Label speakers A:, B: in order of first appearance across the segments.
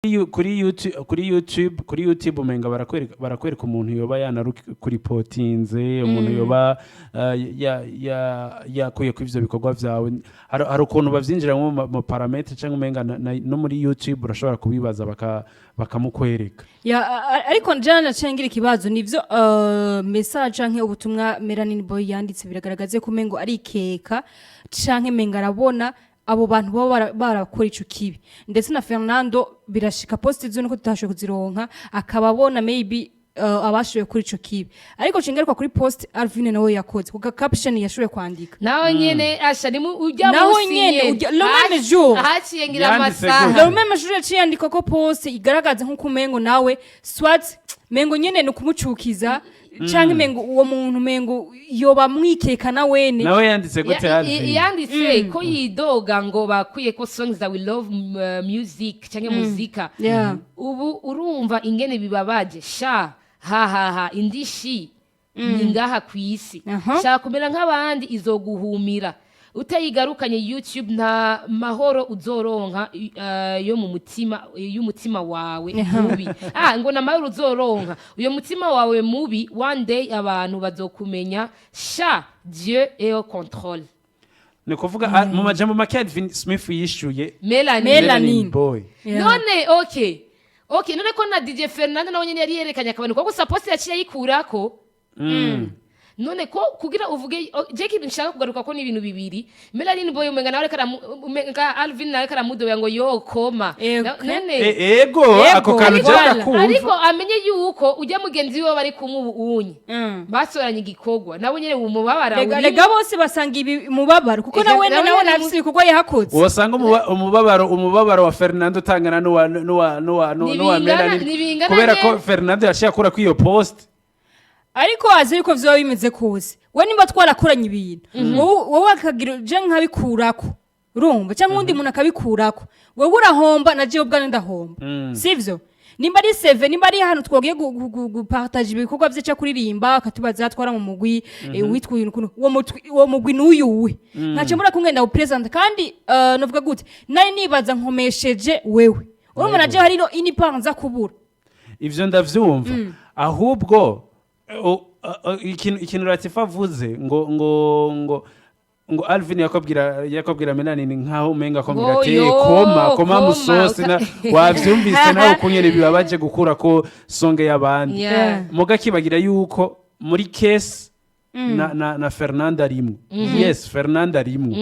A: Kuri YouTube umenga barakwereka umuntu yoba yanarukuripotinze, umuntu yoba yakuye ku ivyo bikorwa vyawe. Hari ukuntu bavyinjiramo mu paramètres, cyangwa umenga no muri YouTube urashobora kubibaza bakamukwereka.
B: Ya, ariko njana naciye ngira ikibazo. Nivyo, message canke ubutumwa Melanin Boy yanditse biragaragaza ko umengo arikeka canke menga arabona abo bantu baba barakora ico kibi, ndetse na Fernando birashika post zo nuko tutashoboye kuzironka, akaba abona maybe abashoboye kuri ico kibi. Ariko cingaruka kuri post Alvin nawe yakoze kuko caption yashoboye kwandika.
C: Nawe nyene asha ni ujya
B: Nawe
C: munsi
B: nyene,
C: nyene.
B: le même jour.
C: Haciye ngira
A: Yanditse
C: amasaha.
A: gute?
B: Le même jour yaciye yandika ko post igaragaza nk'uko umengo nawe soit mengo nyene ni ukumucukiza, canke mengo uwo muntu mengo yoba mwikeka na wene.
A: Nawe yanditse gute, Alvin?
C: Yanditse ko yidoga ngo bakwiye ko songs that we love music cyangwa muzika. Ubu urumva ingene bibabaje sha, hahaha, indishi ni ngaha ku isi. Shaka kumera nk'abandi izoguhumira utayigarukanye YouTube, nta mahoro uzoronka yo mu mutima, y'umutima wawe mubi. Ngo na mahoro uzoronka uyo mutima wawe mubi, one day abantu bazokumenya sha, Dieu est au contrôle.
A: Ni kuvuga mu majambo make Alvin Smith yishuye
C: Melanie.
B: Melanin.
A: Boy.
C: None okay, none ko na DJ Fernando nawe nyene yari yerekanye akabantu ko gusa post yaciye ayikurako. None ko kugira uvuge je kintu nshaka kugaruka ko ni ibintu bibiri. Melanin Boy umenga nawe umenga Alvin nawe karamudoya ngo yo koma. None
A: Ego.
B: Ego.
A: Ako kantu
B: Ariko
A: je ndakumva.
C: Ariko amenye yuko ujya mugenzi we bari kumwe ubu unye basoranye igikorwa, nawe nyene umubabara
B: Rega
C: urimo.
B: rega bose basanga ibi mubabaro kuko
C: Ega,
B: nawe
C: nawe
B: nawe
C: nyene
B: nafise ibikorwa yahakoze.
A: Wosanga umubabaro wa Fernando utangana n'uwa Melanin,
C: Ntibingana
A: kubera ko
C: neza.
A: Fernando yaciye akura kuri iyo post.
B: Ariko azi yuko vyoba bimeze kose, we nimba twarakoranye ibintu, wowe akagira je nkabikurako, urumva, cyangwa uwundi muntu akabikurako, wowe urahomba na jewe ubwanjye ndahomba, sivyo? Nimba ari seve, nimba ari ahantu twagiye gupartage ibikorwa vye cyo kuririmba, akatubaza twara mu mugwi witwa uyu ukuntu, uwo mugwi n'uyuwe, ntaco mbura kungenda gupresent. Kandi novuga gute, nari nibaza nkomesheje wewe, urumva, na jewe hariro ini part nza kubura.
A: Ivyo ndavyumva. Ahubwo ikintu Latifa avuze ngo Alvin yakobwira Melanie nkaho umenga akombwira
C: Ngo
A: ati
C: yo,
A: koma koma
C: koma,
A: musosi na wavyumvise nawe ukunyene bibabaje gukura ko song y'abandi. Muga kibagira yuko muri case na Fernando arimwo. Yes, Fernando arimwo.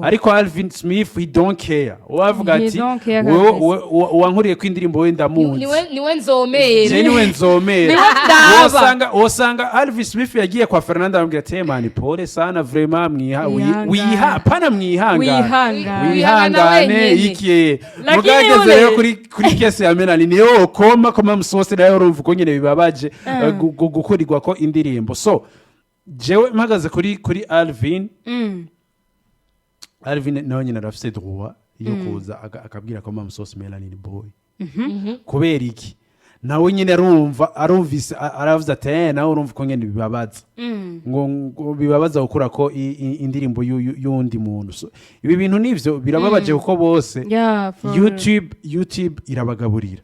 A: Ariko Alvin Smith, he don't care. Wavuga
B: He
A: ati
B: don't care
A: wewe
B: kabisa.
A: wankuriye ko indirimbo we ndamuzi.
C: Niwe nzomere.
A: Je niwe nzomera.
B: Niwe ndaba.
A: Wosanga Alvin Smith yagiye kwa Fernando aramubwira ati: "Hey man, pole sana vraiment, mwiha
B: Wihangane.
A: wiha pana mwihangane."
B: Wihangane.
C: Wihangana
A: Wihangane.
C: wenyene.
A: Iki
B: Lakini
A: mugageze rero kuri case ya Melanie, niyo koma koma musose nayo, urumva uko nyene bibabaje gukurirwa ko indirimbo. So jewe mpagaze kuri Alvin, Alvin nawe nyine arafise droit yo kuza akabwira ko mamusosi Melanin Boy. Kubera iki? Nawe nyine arumva, arumvise, aravuze ati: "Eh, nawe urumva ko nyine bibabaza ngo bibabaza gukura ko indirimbo y'undi muntu." So, ibi bintu nivyo birababaje kuko bose
B: Yeah, for real.
A: YouTube irabagaburira,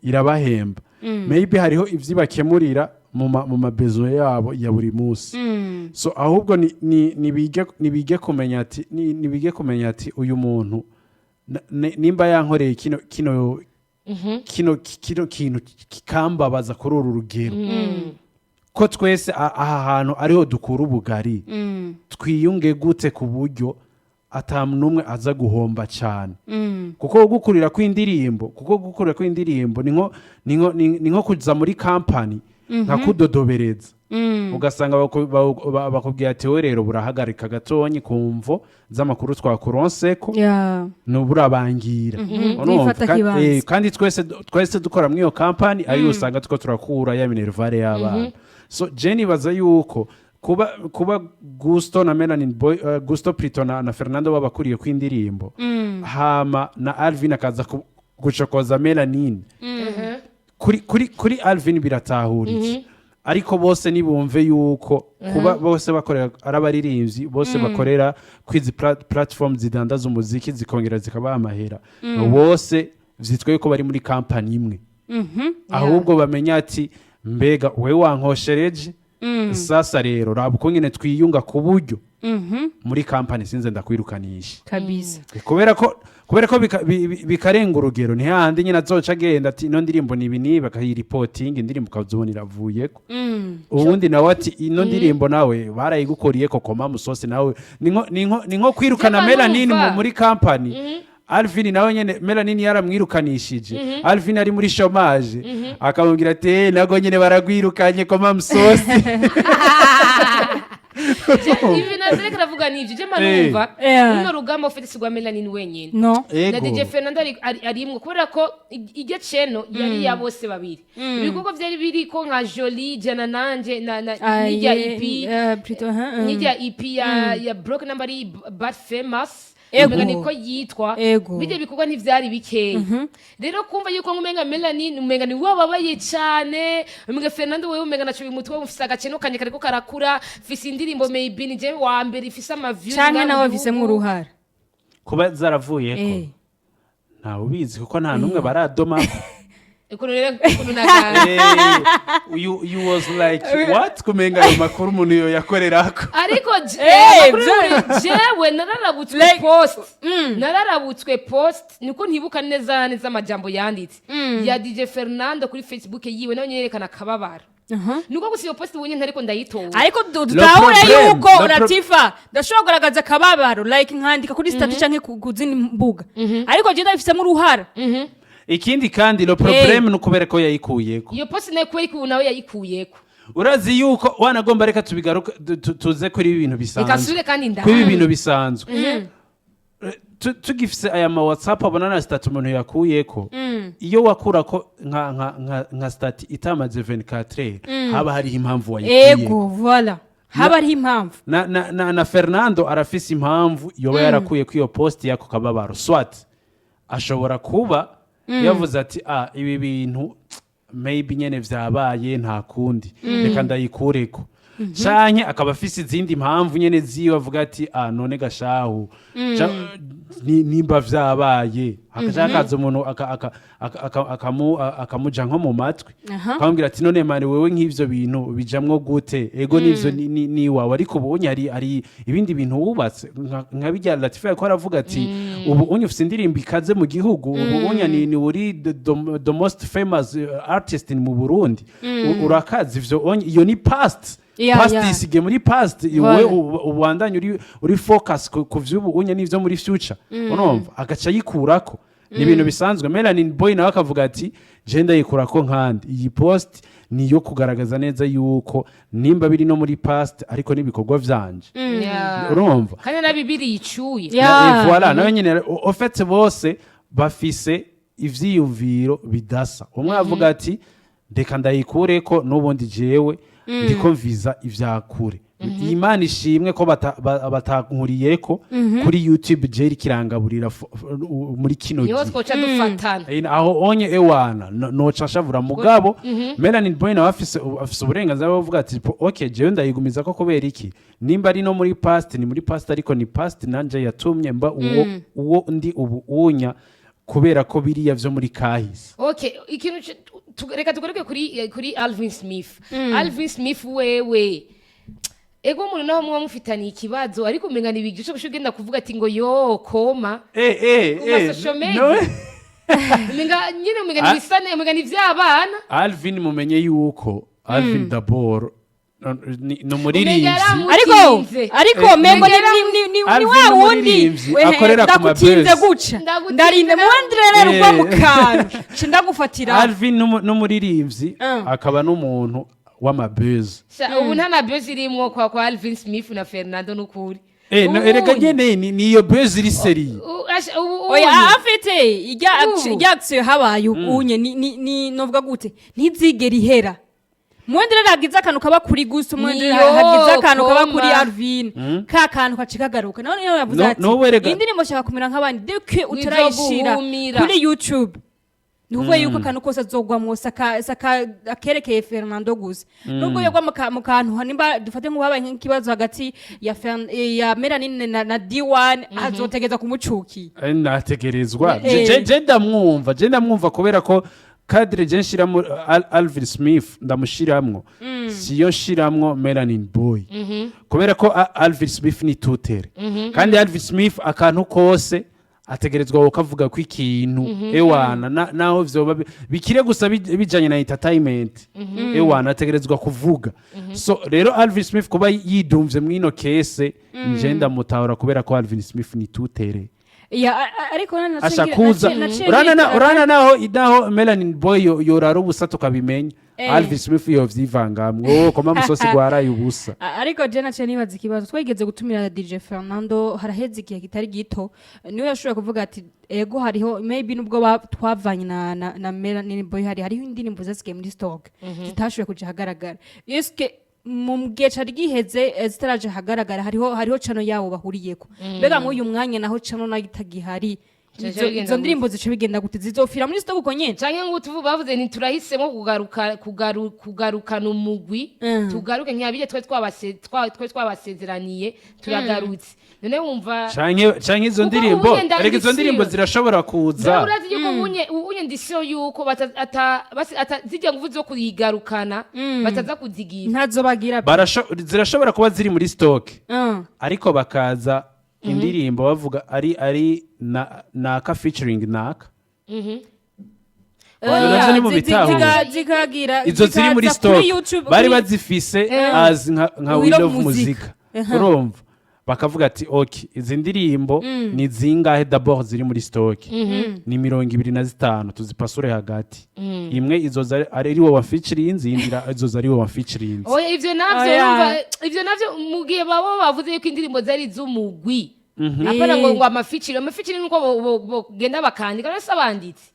A: irabahemba, maybe hariho ivyo ibakemurira mu mabezo yabo ya buri munsi. So ahubwo nibige kumenya ati uyu muntu nimba yankoreye kino kintu kikambabaza kuri uru rugero, ko twese aha hantu ariho dukura ubugari, twiyunge gute ku buryo ata n'umwe aza guhomba cyane? Kuko gukurira kw'indirimbo ni nko kuza muri kampani nka kudodobereza, ugasanga bakubwira ati: "We rero burahagarika gatonyi ku mvo z'amakuru twakuronseko." Nuburabangira. Urumva?
B: Nifata kibanza.
A: Kandi twese dukora muri iyo kampani, ariyo usanga tuko turakura ya minerval y'abana. So je nibaza yuko kuba Gusto na Melanin Boy, Gusto Prito na Fernando babakuriye kw'indirimbo, hama na Alvin akaza gucokoza Melanin, kuri Alvin biratahuritse. Ariko bose nibumve yuko kuba bose bakorera ari abaririmbyi, bose bakorera kwizi platform zidandaza umuziki, zikongera zikabaha amahera bose. vyitwa yuko bari muri kampani imwe, ahubwo bamenya ati: "Mbega we wankoshereje, sasa rero raba uko nyene twiyunga ku buryo muri kampani sinze ndakwirukanisha."
B: Kabisa.
A: Kubera ko bikarenga urugero, ni hahandi nyine azoca agenda ati: "Ino ndirimbo ni ibi n'ibi," akayiripotinga indirimbo, ukazibona iravuyeko. Ubundi nawe ati: "Ino ndirimbo nawe barayigukoriye ko koma musosi." Nawe ni nko kwirukana
C: Jama
A: Melanin
C: numva.
A: muri kampani. Alvin nawe nyene Melanin yaramwirukanishije, Alvin ari muri chômage, akamubwira ati: "Eh, nago nyene baragwirukanye koma musosi."
C: Ibi nazireka aravuga nivyo, je
A: Eh.
C: manumva runo rugamba ufite si rwa Melanin wenyine
B: No.
C: na DJ Fernando arimwo, kubera ko iryo ceno yari ya bose babiri. Ibikorwa vyari biriko nka Jolie jana nanje na n'irya EP,
B: plutôt, hein,
C: n'irya EP ya Broke Number ari Bad Famous.
B: Ego.
C: Umenga niko yitwa.
B: Ego.
C: Bijya bikorwa ntivyari bikeya. Rero kumva yuko umenga Melanin umenga ni wababaye cane, umenga Fernando wewe umenga naco bimutwe, mufise agaceno kanje kariko karakura, mfise indirimbo, maybe ni je wa mbere ifise ama views
B: Canke
C: ngaha mu
B: nawe abifisemwo
C: gihugu.
B: uruhara.
A: Kuba zaravuyeko, ntawe ubizi kuko nta n'umwe baradoma.
C: Ukuntu rero ukuntu nagana.
A: You was like what? Kumenga ayo makuru umuntu yo yakorerako.
C: Ariko amakuru jewe nararabutswe post, nararabutswe post, niko ntibuka neza neza amajambo yanditse ya DJ Fernando kuri Facebook yiwe, nawe nyene yerekana akababaro. Nuko gusa iyo post ubonye ntariko ndayitora.
B: Ariko dutahure yuko Latifa, ndashobora kugaragaza akababaro, like nkandika kuri statut canke ku zindi mbuga, ariko je ndabifisemo uruhara.
A: Ikindi kandi, le problème ni ukubera ko yayikuyeko.
C: Iyo post nayo kubera ko ubu nawe yayikuyeko.
A: Urazi yuko wanagomba, reka tubigaruke, tuze kuri ibi bintu
C: Reka
A: bisanzwe.
C: nsubire kandi
A: Kuri ibi
C: ndaha
A: bintu bisanzwe, tugifise aya ma WhatsApp, abona na statut umuntu yakuyeko. Iyo wakurako nka statut itamaze 24 heures, haba hariho impamvu wayikuyeko.
B: Ego, voilà, haba hariho impamvu.
A: Na Fernando arafise impamvu yoba yarakuye ko iyo post y'ako kababaro. Soit ashobora kuba yavuze ati: "Ah, ibi bintu maybe nyene vyabaye, nta kundi, reka ndayikureko," canke akaba afise izindi mpamvu nyene ziwe, avuga ati: "Ah, none gashahu, nimba vyabaye," hakaca hakaza umuntu akamuja nko mu matwi, akamubwira ati: "None mani wewe nk'ivyo bintu bijamwo gute? Ego nivyo ni iwawe, ariko ubu unye hari ibindi bintu wubatse nka bijya." Latifa yariko aravuga ati: "Ubu unye ufise indirimbo ikaze mu gihugu, ubu unye ni uri the most famous artist mu Burundi. Urakaze ivyo onye, iyo ni past." Past isige muri past.
B: Voilà.
A: Wewe ubandanye uri focus ku vy'ubu unye n'ivyo muri future. Urumva agaca yikurako, ni ibintu bisanzwe. Melanin Boy nawe akavuga ati: "Je ndayikurako nkandi iyi post ni iyo kugaragaza neza yuko nimba biri no muri past, ariko n'ibikorwa vyanje." Urumva?
C: Kandi na Bibiri icuye.
A: Voilà, nawe nyine au fait bose bafise ivyiyumviro bidasa. Umwe avuga ati: "Reka ndayikureko, n'ubundi jewe ndiko mviza ivyakure. Imana ishimwe ko batankuriyeko kuri YouTube, je ikirangaburira muri kino
C: Niho
A: gihe."
C: twoca dufatana.
A: Aho onye ewana noca nshavura. Mugabo Melanin Boy nawe afise uburenganzira bwo kuvuga ati: "Okay, jewe ndayigumiza ko kubera iki? Nimba ari no muri past, ni muri past, ariko ni past nanje yatumye mba uwo ndi ubu unya, kubera ko biriya vyo muri kahise."
C: Okay, ikintu reka tugaruke kuri Alvin Smith. Alvin Smith, wewe ego umuntu naho muba mufitaniye ikibazo, ariko umenga ni ibigisho ugenda kuvuga ati ngo yo koma ku ma social media.
A: No.
C: Umenga nyine, umenga ni bisane, umenga ni ivy'abana.
A: Alvin, mumenye yuko Alvin d'abord ni umuririmbyi.
C: Umenga
B: Ariko
C: yaramutinze.
B: ariko mengo ni
A: Alvin
B: wa wundi
A: umuririmbyi
B: wehe,
A: akorera ku
B: ndagutinze
A: mabezi.
B: guca
C: Ndagutinze.
B: Ndarinda muwandire rero ugwa mu kantu nca ndagufatira.
A: Alvin n'umuririmbyi, akaba n'umuntu w'amabezi.
C: Sha, ubu nta na buzz irimwo kwa Alvin Smith na Fernando n'ukuri.
A: Erega
C: Ubu-
A: nyene ni iyo buzz iri sérieux.
C: Ubu
B: Oya,
C: unye.
B: afite ijya
C: Ubu.
B: ijya action habaye unye ni novuga gute, ntizigera ihera. Mwendere hagize akantu kaba kuri gusa, umwendere
C: Niyo,
B: hagize akantu kaba kuri
C: koma.
B: Alvin, ka kantu kaci kagaruka. Nawe niyo yavuze
A: No,
B: ati
A: no, werega-
B: iyi ndirimbo shaka kumera nk'abandi deke utarayishira
C: Wizoguhumira.
B: kuri YouTube. Ni ukuvuga yuko akantu kose azogwamwo saka akerekeye Fernando gusa, nubwo yogwa mu kantu, nimba dufate nk'ubu habaye nk'ikibazo hagati ya Melanine na D1, azotegeza kumucuki.
A: Nategerezwa. Je ndamwumva kubera ko cadre je nshiramo Alvin Smith ndamushiramwo, siyo nshiramwo Melanin Boy, kubera ko Alvin Smith ni tutere, kandi Alvin Smith akantu kose ategerezwa kukavuga ko ikintu ewana naho vyoba bikire gusa bijanye na entertainment, ewana ategerezwa kuvuga. So rero Alvin Smith kuba yidumvye mwino case, nje ndamutahura kubera ko Alvin Smith ni tutere.
B: Ya, ariko
A: Ashakuza urana naho Melanin Boy yorara ubusa tukabimenya, Alvin Smith yovyivangamwo koma musosi gwaraye ubusa.
B: Ariko je naciye nibaza ikibazo. Twigeze gutumira DJ Fernando haraheze igihe kitari gito, niwe yashoboye kuvuga ati ego, hariho maybe nubwo twavanye na Melanin Boy, hariho indirimbo zasigaye muri stock zitashoboye kuja ahagaragara. Eske mu gihe cari giheze, zitaraja ahagaragara, hariho channel yabo bahuriyeko? Mbega nk'uyu mwanya naho channel nayo itagihari,
C: Zica bigenda
B: izo ndirimbo zica bigenda gute? Zizofira muri stock uko nyene?
C: Canke ngo tuvu bavuze nti turahisemo kugaruka kugarukana umugwi, tugaruke nk'abije twari twabasezeraniye, turagarutse. None wumva
A: Canke izo
C: Kuko
A: ndirimbo
C: ubu nyenda
A: erega izo ndirimbo
C: ndisiyo.
A: zirashobora kuza.
C: Urazi yuko ubunye ndisiyo yuko ata basi ata zijya nguvu zo kuyigarukana bataza kuzigira.
B: Ntazo bagira pe.
A: Zirashobora kuba ziri muri stock, ariko bakaza indirimbo bavuga ari na naka featuring naka.
B: Oya,
A: Navyo ni mu bitahura.
B: zikagira
A: Izo ziri muri
B: zikaza kuri
A: stock
B: YouTube,
A: bari bazifise as nka
B: We
A: We
B: Love
A: Love
B: Muzika.
A: Muzika, urumva bakavuga ati ok, izi ndirimbo ni zingahe d'abord ziri muri stock? Ni 25, tuzipasure hagati, imwe izoza ari wowe wafeaturinze, iyindi izoza ari wowe wafeaturinze.
C: Oya, ivyo navyo
B: Oya.
C: urumva ivyo navyo mu gihe baba bavuze yuko indirimbo zari iz'umugwi, apana ngo amafeaturing. Amafeaturing nuko bogenda bakandika none se abanditsi.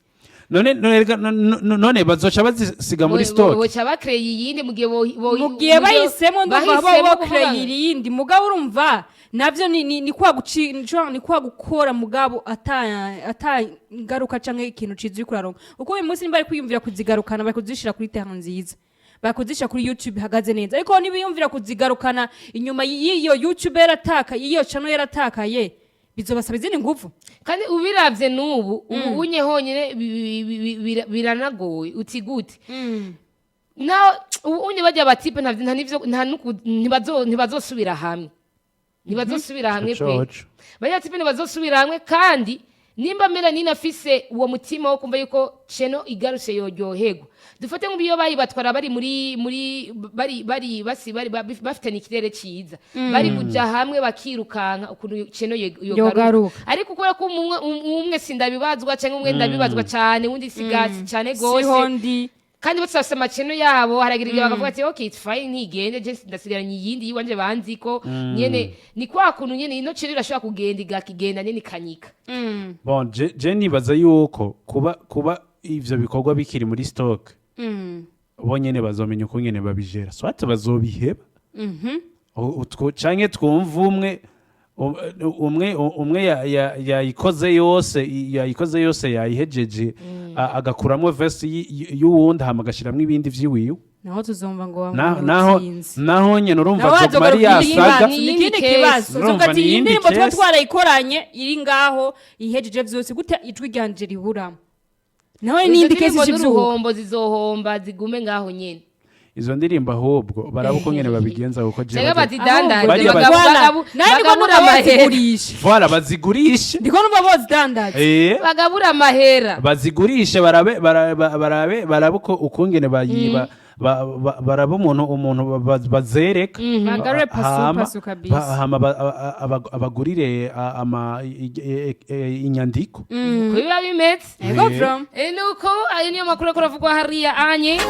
A: None bazoca bazisiga muri stock.
C: Boca bakreye iyindi mu gihe
B: Mu gihe bahisemo, ndumva
C: bahisemo
B: bo
C: kuvuga
B: bokreyira iyindi. Mugabo urumva navyo ni kwa guci ni kwa gukora mugabo ata ngaruka canke ikintu ciza uriko uraronka, kuko uyu munsi nimba bari kwiyumvira kuzigarukana, bari kuzishira kuri terrain nziza, bari kuzishira kuri YouTube ihagaze neza, ariko nibiyumvira kuzigarukana inyuma y'iyo YouTube yaratakaye, y'iyo channel yaratakaye, bizobasaba izindi nguvu.
C: Kandi ubiravye n'ubu ubu unye honyine biranagoye uti gute naho ubu unye bajya batipe nta nivyo nta ntibazosubira hamwe, ntibazosubira hamwe pe.
A: Coco.
C: Bajya batipe ntibazosubira hamwe, kandi nimba Melanine afise uwo mutima wo kumva yuko channel igarutse yoryoherwa, dufate nk'iyo bayibatwara bari muri bari basi bari bafitanye ikirere ciza, bari kuja hamwe bakirukanka ukuntu channel yogaruka.
B: Yogaruka.
C: Ariko kubera ko umwe sindabibazwa canke umwe ndabibazwa cane, undi sigasi cane gose,
B: siho ndi.
C: Kandi bose bafise amachannel yabo, haragira igihe bakavuga ati okay, it's fine, ntigende, je ndasigaranye iyindi yiwanje banzi ko nyene ni kwa kuntu nyene ino channel irashobora kugenda igakigenda nyene ikanyika.
A: Bon, je nibaza yuko kuba ivyo bikorwa bikiri muri stock, bo nyene bazomenya uko nyene babijera, soit bazobiheba canke twumva umwe yayikoze yose yayihejeje, agakuramwo verse y'uwundi, hama agashiramwo ibindi vyiwiwe.
B: Naho tuzumva ngo
A: Naho
B: wamutsinze.
A: Naho nyene urumva
B: Nawe
A: azoguma ari
B: hazogaruka iyindi
A: yasaga.
C: Ni
B: ni
C: iyindi
B: ikindi
C: case.
B: kibazo.
A: Urumva
B: Uzovuga ati
A: ni
B: iyi
A: iyindi
B: ndirimbo tuba
A: case.
B: twarayikoranye iri ngaho ihejeje vyose, gute ijwi ryanje riburamo? Nawe
C: Izo
B: n'indi case
C: ndirimbo
B: ivyuka.
C: z'uruhombo zizohomba zigume ngaho nyene.
A: Izo ndirimbo ahubwo baraba uko nyene babigenza, kuko je
C: Canke bazidandaze.
A: Bajya
B: Nawe ndiko
C: bagabura
B: numva
C: amahera.
B: bozigurisha.
A: Voilà, bazigurishe.
B: Ndiko numva bozidandaza.
C: Bagabura amahera.
A: Bazigurishe, barabe uko ukungene bayiba barabe umuntu bazereka.
B: Bagarure pasu pasu kabisa.
A: Hama abagurire inyandiko.
C: Uko biba bimeze.
B: Ego from
C: Nuko ayo niyo makuru ariko aravugwa hariya anye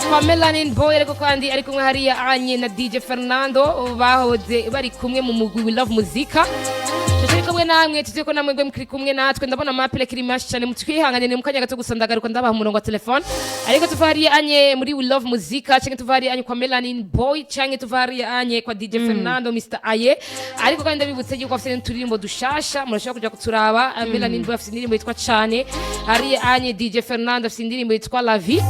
C: kwa Melanin Boy, ariko kandi ari kumwe hariya anye na DJ Fernando bahoze bari kumwe mu mugwi We Love Muzika. Turi kumwe namwe, tuzi ko namwe mwe kumwe natwe. Ndabona amapele kiri menshi cyane, mutwihanganire mu kanya gato gusa ndagaruka ndabaha umurongo wa telefone. Ariko tuva hariya anye muri We Love Muzika, canke tuva hariya anye kwa Melanin Boy, canke tuva hariya anye kwa DJ Fernando Mr Aye. Ariko kandi ndabibutse yuko afite n'uturirimbo dushasha, murashobora kuja kuturaba. Melanin Boy afite indirimbo yitwa Cane, hariya anye DJ Fernando afite indirimbo yitwa La Vie.